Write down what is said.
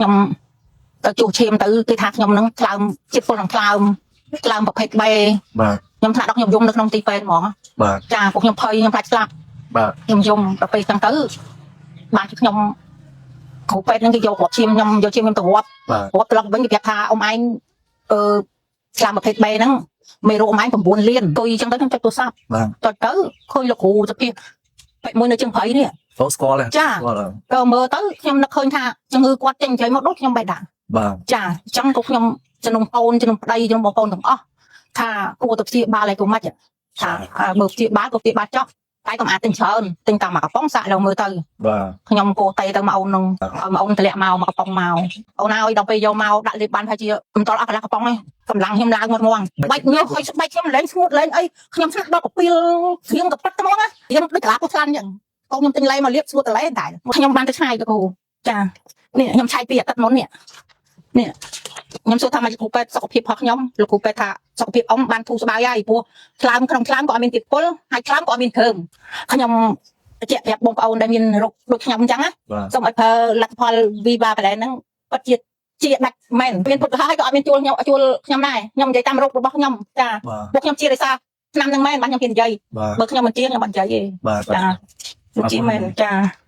ខ្ញុំទៅជួសឈាមទៅគេថាខ្ញុំនឹងថ្លើមជាតិពុលនឹងថ្លើមថ្លើមប្រភេទ B បាទ ខ្ញុំថ្នាក់ដល់ខ្ញុំយំនៅក្នុងទីពេទ្យហ្មង បាទ ចាពួកខ្ញុំភ័យខ្ញុំខ្លាចស្លាប់ បាទ ខ្ញុំយំដល់ពេលចឹងទៅបានជាខ្ញុំគ្រូពេទ្យហ្នឹងគេយកគ្រាប់ឈាមខ្ញុំយកឈាមខ្ញុំទៅរាប់ បាទ រាប់ត្រឡប់វិញគេប្រាប់ថាអ៊ំឯងអឺថ្លើមប្រភេទ B ហ្នឹងមេរោគអ៊ំឯង9លានទុយចឹងទៅខ្ញុំចុចទូរស័ព្ទ បាទ ចុចទៅឃើញលោកគ្រូសភាពេទ្យមួយនៅជើងព្រៃនេះ ចូលស្គាល់ទេ ចា ស្គាល់ហើយ ក៏មើលទៅខ្ញុំនឹកឃើញថាជំងឺគាត់ចេញនិយាយមកដូចខ្ញុំបេះដាក់ បាទ ចាអញ្ចឹងក៏ខ្ញុំជំនុំអូនជំនុំប្តីជំនុំបងប្អូនទាំងអស់ថាគួរទៅព្យាបាលឲ្យគូម៉េចថាបើព្យាបាលក៏ព្យាបាលចោះតែកុំអាចទិញច្រើនទិញតាមមួយកំប៉ុងសាក់ឡើងមើលទៅ បាទ ខ្ញុំគោតេទៅមកអូននឹងឲ្យមកអូនតម្លាក់មកមកកំប៉ុងមកអូនឲ្យដល់ពេលយកមកដាក់លេបបានថាជាមិនតល់អស់កន្លះកំប៉ុងទេកម្លាំងខ្ញុំឡើងមកហ្មងបាច់ញើសឲ្យស្បែកខ្ញុំលែងស្ងួតលែងអីខ្ញុំស្លាក់ដល់កាពីលស្រៀងកប៉ិតហ្មងណាខ្ញុំដូចកលាពោះខ្លានអញ្ចឹងកូនខ្ញុំទិញឡេមកលាបស្ងួតតលេតែខ្ញុំបានទៅឆ្ងាយទៅគ្រូចានេះខ្ញុំឆែកពីអាទិត្យមុននេះនេះខ្ញុំសួរថាមកគ្រូពេទ្យសុខភាពរបស់ខ្ញុំលោកគ្រូពេទ្យថាសុខភាពអ៊ំបានធូរស្បើយហើយព្រោះថ្លើមក្នុងថ្លើមក៏អត់មានជាតិពុលហើយថ្លើមក៏អត់មានគ្រើមខ្ញុំបញ្ជាក់ប្រាប់បងប្អូនដែលមានរោគដូចខ្ញុំអញ្ចឹងណា បាទ សូមឲ្យប្រើលទ្ធផល Viva Plan ហ្នឹងពិតជាជាដាច់មែនមានពុទ្ធហើយក៏អត់មានជួលខ្ញុំជួលខ្ញុំដែរខ្ញុំនិយាយតាមរោគរបស់ខ្ញុំចា បាទ ពួកខ្ញុំជាដោយសារឆ្នាំហ្នឹងមែនបាទខ្ញុំហ៊ាននិយាយ បាទ បើខ្ញុំមិនជាខ្ញុំអត់និយាយទេ បាទ ចាជាមែនចា។